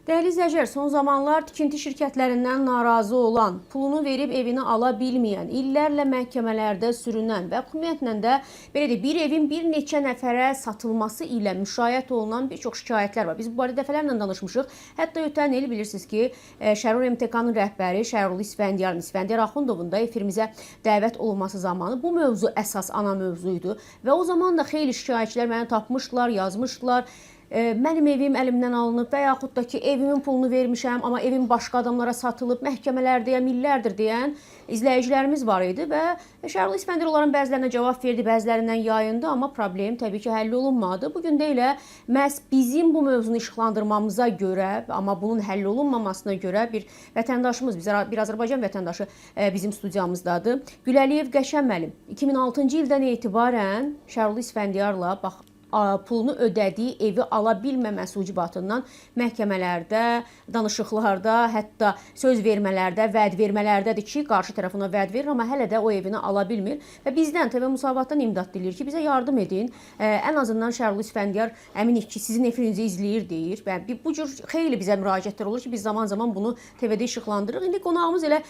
Dəyərli izləyicilər, son zamanlar tikinti şirkətlərindən narazı olan, pulunu verib evini ala bilməyən, illərlə məhkəmələrdə sürünən və ümumiyyətlə də belə deyək, bir evin bir neçə nəfərə satılması ilə müşayiət olunan bir çox şikayətlər var. Biz bu barədə dəfələrlə danışmışıq. Hətta ötən il bilirsiniz ki, Şərur MTK-nın rəhbəri Şərurlu İsfəndiyarın, İsfəndiyar Axundovun da efirimizə dəvət olunması zamanı bu mövzu əsas ana mövzu idi və o zaman da xeyli şikayətçilər məni tapmışdılar, yazmışdılar. Mənim evim əlimdən alınıb və yaxud da ki, evimin pulunu vermişəm, amma evim başqa adamlara satılıb, məhkəmələrdəyəm illərdir deyən izləyicilərimiz var idi və Şərli İsfəndiyar onların bəzilərinə cavab verdi, bəzilərindən yayındı, amma problem təbii ki, həll olunmadı. Bu gün də elə məhz bizim bu mövzunu işıqlandırmamıza görə, amma bunun həll olunmamasına görə bir vətəndaşımız, bir Azərbaycan vətəndaşı bizim studiyamızdadır. Güləliyev Qəşən müəllim 2006-cı ildən etibarən Şərli İsfəndiyarla bax pulunu ödədiyi evi ala bilməməsi ucbatından məhkəmələrdə, danışıqlarda, hətta söz vermələrdə, vəd vermələrdədir ki, qarşı tərəf ona vəd verir, amma hələ də o evini ala bilmir və bizdən TV Müsavatdan imdad diləyir ki, bizə yardım edin. Ən azından Şərli İsfəndiyar əminik ki, sizin efirinizi izləyir deyir və bu cür xeyli bizə müraciətlər olur ki, biz zaman-zaman bunu TV-də işıqlandırırıq. İndi qonağımız elə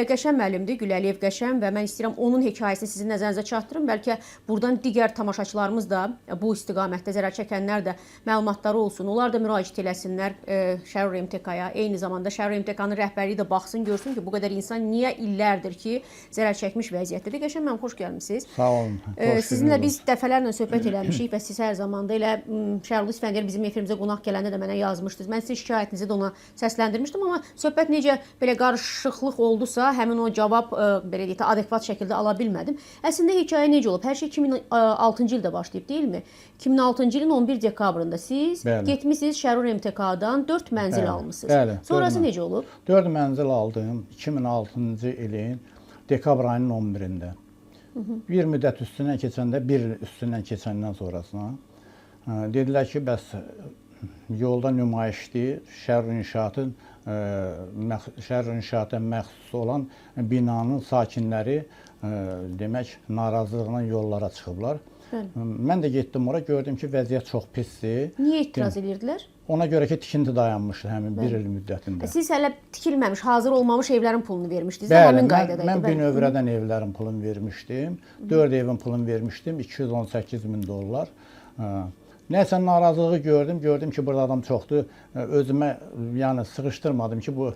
Qəşən müəllimdir, Güləliyev Qəşən və mən istəyirəm onun hekayəsini sizin nəzərinizə çatdırım. Bəlkə buradan digər tamaşaçılarımız da bu istiqamətdə zərər çəkənlər də məlumatları olsun. Onlar da müraciət eləsinlər Şərur MTK-ya. Eyni zamanda Şərur MTK-nın rəhbərliyi də baxsın, görsün ki, bu qədər insan niyə illərdir ki, zərər çəkmiş vəziyyətdədir. Qəşən müəllim, xoş gəlmisiniz. Sağ olun. Sizinlə biz dəfələrlə söhbət eləmişik və siz hər zaman da elə Şərli İsfəndiyar bizim efirimizə qonaq gələndə də mənə yazmışdınız. Mən sizin şikayətinizi də ona səsləndirmişdim, amma söhbət necə belə qarışıqlıq oldusa, həmin o cavab belə deyək də adekvat şəkildə ala bilmədim. Əslində hekayə necə olub? Hər şey 2006-cı ildə başlayıb, deyilmi? 2006-cı ilin 11 dekabrında siz getmisiniz Şərur MTK-dan 4 mənzil almısınız. Bəli, Sonrası necə olub? 4 mənzil aldım 2006-cı ilin dekabr ayının 11-də. Bir müddət üstündən keçəndə, bir il üstündən keçəndən sonrasına dedilər ki, bəs yolda nümayişdir, Şərur inşaatın Şərur inşaata məxsus olan binanın sakinləri demək narazılığına yollara çıxıblar. Bəli. Mən də getdim ora, gördüm ki, vəziyyət çox pisdir. Niyə etiraz edirdilər? Ona görə ki, tikinti dayanmışdı həmin bir il müddətində. Siz hələ tikilməmiş, hazır olmamış evlərin pulunu vermişdiniz. Bəli, həmin qaydada idi. Mən bünövrədən evlərin pulunu vermişdim. 4 evin pulunu vermişdim, 218 min dollar. Nəsə narazılığı gördüm, gördüm ki, burada adam çoxdur. Özümə yəni sığışdırmadım ki, bu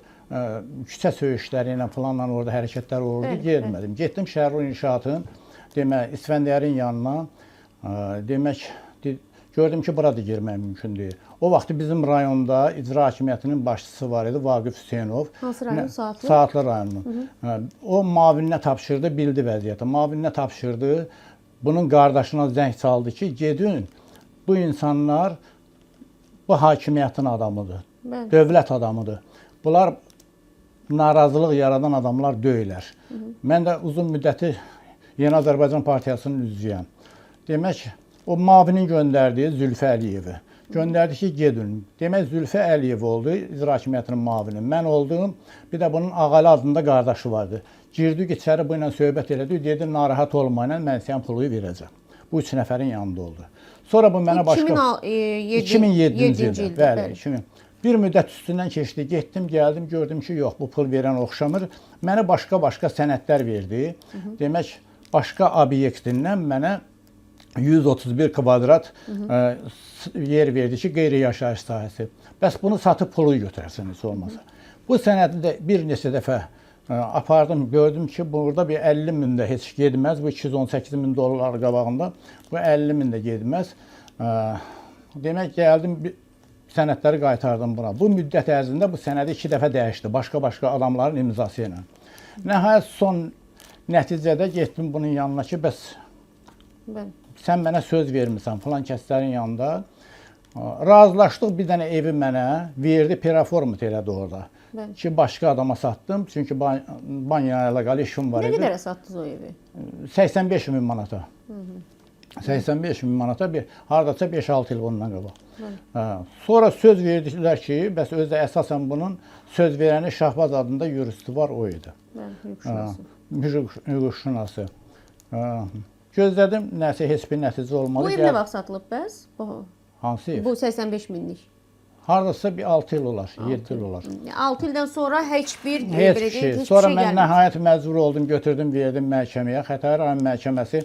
küçə söyüşləri ilə falanla orada hərəkətlər olurdu, getmədim. Getdim Şərur inşaatın, demək, İsfəndiyarın yanına, demək, gördüm ki, burada girmək mümkün deyil. O vaxtı bizim rayonda icra hakimiyyətinin başçısı var idi, Vaqif Hüseynov. Hansı rayon? Saatlı? Saatlı rayonunun. O mavininə tapşırdı, bildi vəziyyəti. Mavininə tapşırdı, bunun qardaşına zəng çaldı ki, gedin, bu insanlar bu hakimiyyətin adamıdır, dövlət adamıdır. Bunlar narazılıq yaradan adamlar deyilər. Mən də uzun müddəti Yeni Azərbaycan Partiyasının üzvüyəm. Demək, o mavinin göndərdiyi Zülfü Əliyevi. Göndərdi ki, gedin. Demək, Zülfü Əliyev oldu, icra hakimiyyətinin mavini. Mən oldum, bir də bunun Ağalı adında qardaşı vardı. Girdik içəri, bu ilə söhbət elədik. Dedi, narahat olmayın, mən sənin pulu verəcəm. Bu üç nəfərin yanında oldu. Sonra bu mənə başqa... 2007-ci ildə. Bəli, 2000. Bir müddət üstündən keçdi, getdim, gəldim, gördüm ki, yox, bu pul verən oxşamır. Mənə başqa-başqa sənədlər verdi. Demək, başqa obyektindən mənə 131 kvadrat yer verdi ki, qeyri-yaşayış sahəsi. Bəs bunu satıb pulu götürərsən heç olmasa. Bu sənədi də bir neçə dəfə apardım, gördüm ki, burada bir 50 min də heç getməz. Bu 218 min dollar qabağında bu 50 min də getməz. Demək, gəldim, sənədləri qaytardım buna. Bu müddət ərzində bu sənədi 2 dəfə dəyişdi, başqa-başqa adamların imzası ilə. Nəhayət, son nəticədə getdim bunun yanına ki, bəs sən mənə söz vermirsən filan kəslərin yanında. Razılaşdıq, bir dənə evi mənə verdi, peraformut elədi orada. Bəli. Ki, başqa adama satdım, çünki banya əlaqəli işim var idi. Nə qədərə satdınız o evi? 85 min manata. 85 min manata, bir, haradasa 5-6 il ondan qabaq. Sonra söz verdilər ki, bəs özü də əsasən bunun söz verəni Şahbaz adında yuristi var, o idi. Bəli, hüquqşünası. Hüquqşünası. Gözlədim, nəsə heç bir nəticə olmadı. Bu ev nə vaxt satılıb bəs? Hansı ev? Bu 85 minlik. Hardasa bir 6 il olar, 7 il olar. 6 ildən sonra heç bir Heç belə bir deyək, şey. heç bir Sonra şey mən gəlmir. nəhayət məcbur oldum, götürdüm, verdim məhkəməyə. Xətai rayon məhkəməsi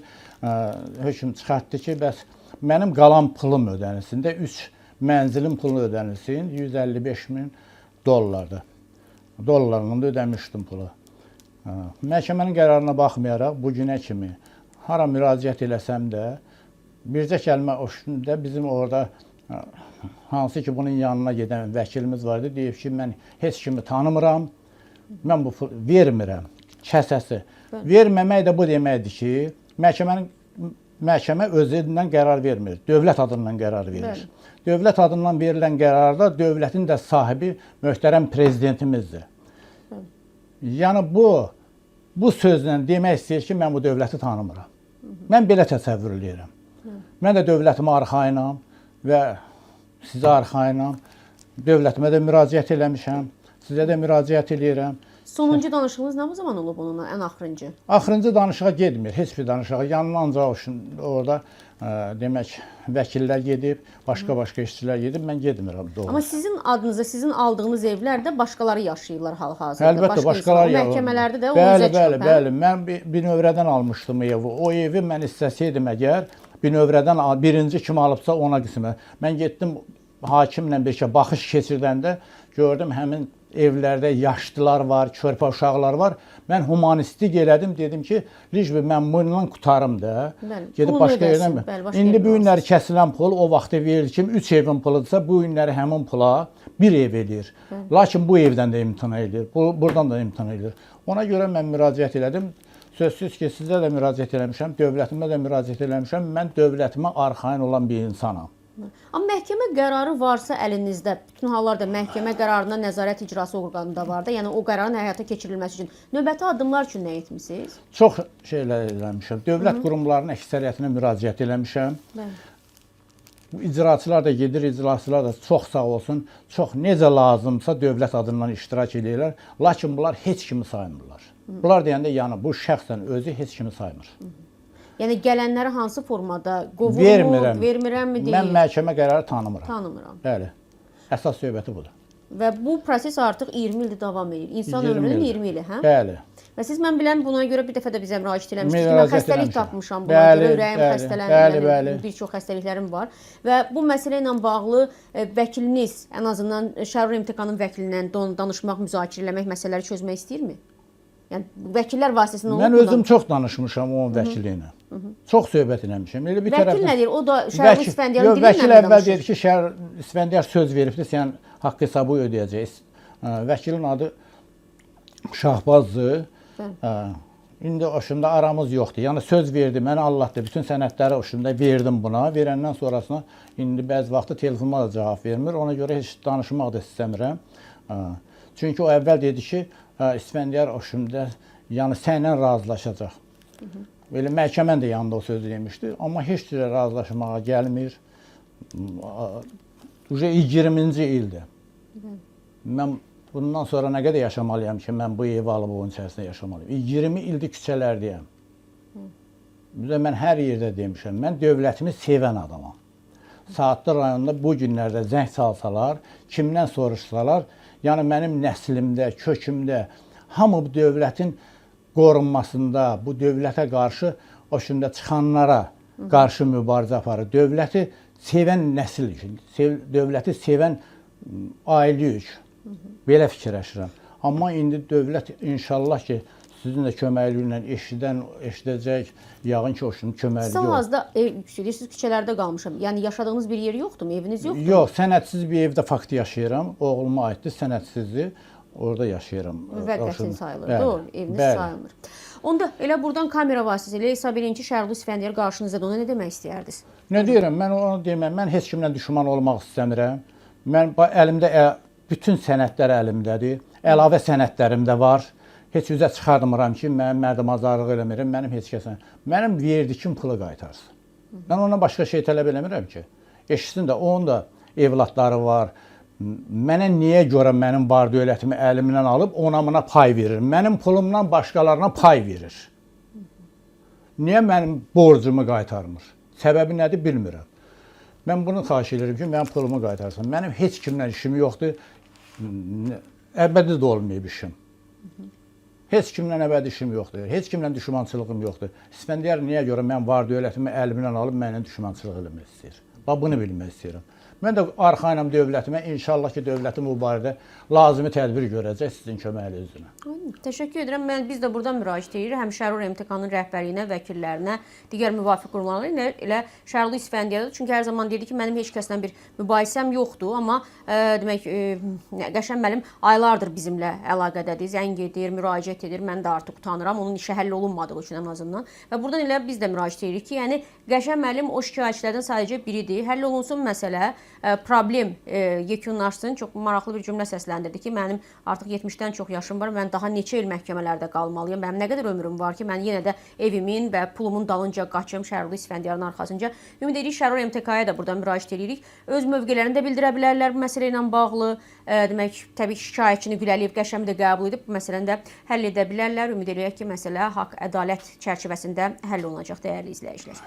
hökm çıxartdı ki, bəs mənim qalan pulum ödənilsin də 3 mənzilin pulu ödənilsin, 155 min dollardır. Dollarla da ödəmişdim pulu. Məhkəmənin qərarına baxmayaraq bu günə kimi hara müraciət eləsəm də bircə kəlmə o də bizim orada hansı ki bunun yanına gedən vəkilimiz var idi, deyib ki, mən heç kimi tanımıram. Mən bu pul vermirəm kəsəsi. Verməmək də bu deməkdir ki, məhkəmə özündən qərar vermir, dövlət adından qərar verir. Bəli. Dövlət adından verilən qərarda dövlətin də sahibi möhtərəm prezidentimizdir. Yəni bu sözlə demək istəyir ki, mən bu dövləti tanımıram. Mən belə təsəvvür eləyirəm. Mən də dövlətimə arxayınam və sizə arxayınam. Dövlətimə də müraciət eləmişəm, sizə də müraciət eləyirəm. Sonuncu danışığınız nə zaman olub onunla, ən axırıncı? Axırıncı danışığa getmir, heç bir danışığa. Yanına ancaq orada demək vəkillər gedib, başqa-başqa işçilər gedib, mən getmirəm doğru. Amma sizin adınıza, sizin aldığınız evlərdə başqaları yaşayırlar hal-hazırda. Əlbəttə Başqa başqaları insanlar. O məhkəmələrdə də o bəli, üzə çıxıb. Bəli, hə? bəli. Mən bir növrədən almışdım evi. O evi mən istəsəydim əgər bir növrədən birinci kim alıbsa ona qismət. Mən getdim hakimlə bircə baxış keçirdəndə gördüm həmin evlərdə yaşlılar var, körpə uşaqlar var. Mən humanistlik elədim, dedim ki, licbi mən bununla qurtarım da. Bəli, Gedib pulunu başqa ödəsin, yerdən. bəli, başqa İndi bu yerdən günləri kəsilən pul o vaxtı verir kim 3 evin puludursa, bu günləri həmin pula bir ev eləyir. Lakin bu evdən də imtina eləyir. Buradan da imtina eləyir. Ona görə mən müraciət elədim. Sözsüz ki, sizə də müraciət eləmişəm, dövlətimə də müraciət eləmişəm. Mən dövlətimə arxayın olan bir insanam. Amma məhkəmə qərarı varsa əlinizdə, bütün hallarda məhkəmə qərarına nəzarət icrası orqanı da var da, yəni o qərarın həyata keçirilməsi üçün növbəti addımlar üçün nə etmisiniz? Çox şeylər eləmişəm. Dövlət qurumlarının əksəriyyətinə müraciət eləmişəm. Bəli. Bu İcraçılar da gedir, icraçılar da çox sağ olsun, çox necə lazımsa dövlət adından iştirak eləyirlər. Lakin bunlar heç kimi saymırlar. Bunlar deyəndə yəni bu şəxsən özü heç kimi saymır. Yəni gələnləri hansı formada qovurmu, Vermirəm. vermirəmmi deyir? Mən məhkəmə qərarı tanımıram. Tanımıram. Bəli. Əsas söhbəti budur. Və bu proses artıq 20 ildir davam edir. İnsan 20 ömrünün ildir. 20 ili, hə? Bəli. Və siz mən bilən buna görə bir dəfə də bizə müraciət eləmişdiniz ki, mən Müraciət xəstəlik eləmişəm. tapmışam buna Bəli, görə, ürəyim bəli, xəstələndi, bəli, mənim bəli. bir çox xəstəliklərim var. Və bu məsələ ilə bağlı vəkiliniz, ən azından Şərur MTK-nın vəkilindən danışmaq, müzakirə eləmək, məsələləri çözmək istəyirmi? Yəni vəkillər vasitəsilə olur Mən bundan? özüm çox danışmışam onun vəkili ilə. Çox söhbət eləmişəm. Elə bir Vəkil tərəfdən nə deyir? O da Şərur İsfəndiyarın Yox, dili ilə vəkil mi əvvəl danışır? dedi ki, Şərur İsfəndiyar söz veribdi, sən haqq hesabı ödəyəcəksən. Vəkilin adı Şahbazdır. İndi o şimdi aramız yoxdur. Yəni söz verdi, mənə Allahdır. Bütün sənədləri o şimdi verdim buna. Verəndən sonrasına indi bəzi vaxtı telefonuma da cavab vermir. Ona görə heç danışmaq da istəmirəm. Çünki o əvvəl dedi ki, İsfəndiyar o şimdi yəni sənlə razılaşacaq. Belə məhkəmənin də yanında o sözü demişdi. Amma heç cürə razılaşmağa gəlmir. Uje 20-ci ildir. Mən bundan sonra nə qədər yaşamalıyam ki, mən bu evi alıb onun içərisində yaşamalıyam. 20 ildir küçələrdəyəm. Bir də mən hər yerdə demişəm, mən dövlətimi sevən adamam. Saatlı rayonunda bu günlərdə zəng çalsalar, kimdən soruşsalar, yəni mənim nəslimdə, kökümdə hamı bu dövlətin qorunmasında, bu dövlətə qarşı o şimdi çıxanlara qarşı mübarizə aparır. Dövləti sevən nəsil, dövləti sevən ailəyik. Belə fikirləşirəm. Amma indi dövlət inşallah ki, sizin də köməkliyinlə eşidən eşidəcək, yəqin ki, o şimdi Siz köməkliyi olur. hal-hazırda ev deyirsiniz, küçələrdə qalmışam. Yəni yaşadığınız bir yer yoxdurmu? Eviniz yoxdurmu? Yox, sənədsiz bir evdə fakt yaşayıram. Oğluma aiddir, sənədsizdir. Orada yaşayıram. Müvəqqəti sayılır. Bəli, Doğru, eviniz bəli. sayılmır. Onda elə buradan kamera vasitəsilə hesab eləyin ki, Şərqli İsfəndiyar qarşınızdadır. Ona nə demək istəyərdiniz? Nə deyirəm? Mən onu deməm. Mən heç kimlə düşmən olmaq istəmirəm. Mən əlimdə bütün sənədlər əlimdədir. Əlavə sənədlərim də var. Heç üzə çıxartmıram ki, mən mərdümazarlıq eləmirəm. Mənim heç kəsə. Mənim verdiyim pulu qaytarsın. Mən ondan başqa şey tələb eləmirəm ki. Eşitsin də, onun da evladları var. Mənə niyə görə mənim var dövlətimi əlimdən alıb ona buna pay verir? Mənim pulumdan başqalarına pay verir. Niyə mənim borcumu qaytarmır? Səbəbi nədir bilmirəm. Mən bunu xahiş edirəm ki, mənim pulumu qaytarsın. Mənim heç kimlə işim yoxdur. Əbədi də olmayıb işim. Heç kimlə əbədi işim yoxdur. Heç kimlə düşmançılığım yoxdur. İsfəndiyar niyə görə mən var dövlətimi əlimdən alıb mənlə düşmançılıq eləmək istəyir? Bax bunu bilmək istəyirəm. Mən də arxayınam dövlətimə. İnşallah ki, dövlətim bu barədə lazımi tədbir görəcək sizin köməyinizlə. Aydın. Təşəkkür edirəm. Mən biz də buradan müraciət edirik həm Şərur MTK-nın rəhbərliyinə, vəkillərinə, digər müvafiq qurumlara, elə Şərlu İsfəndiyarda. Çünki hər zaman deyirdi ki, mənim heç kəslə bir mübahisəm yoxdur, amma demək Qəşən müəllim aylardır bizimlə əlaqədədir, zəng edir, müraciət edir. Mən də artıq utanıram onun işi həll olunmadığı üçün ən azından. Və buradan elə biz də müraciət edirik ki, yəni Qəşən müəllim o şikayətçilərdən sadəcə biridir. Həll olunsun məsələ, problem yekunlaşsın. Çox maraqlı bir cümlə səsləndirdi ki, mənim artıq 70-dən çox yaşım var. Mən daha neçə il məhkəmələrdə qalmalıyam? Mənim nə qədər ömrüm var ki, mən yenə də evimin və pulumun dalınca qaçım Şərli İsfəndiyarın arxasınca. Ümid edirik Şərur MTK-ya da buradan müraciət edirik. Öz mövqelərini də bildirə bilərlər bu məsələ ilə bağlı. Demək, təbii ki, şikayətçini Güləliyev Qəşəmi də qəbul edib bu məsələni də həll edə bilərlər. Ümid edirik ki, məsələ haqq, ədalət çərçivəsində həll olunacaq, dəyərli izləyicilər.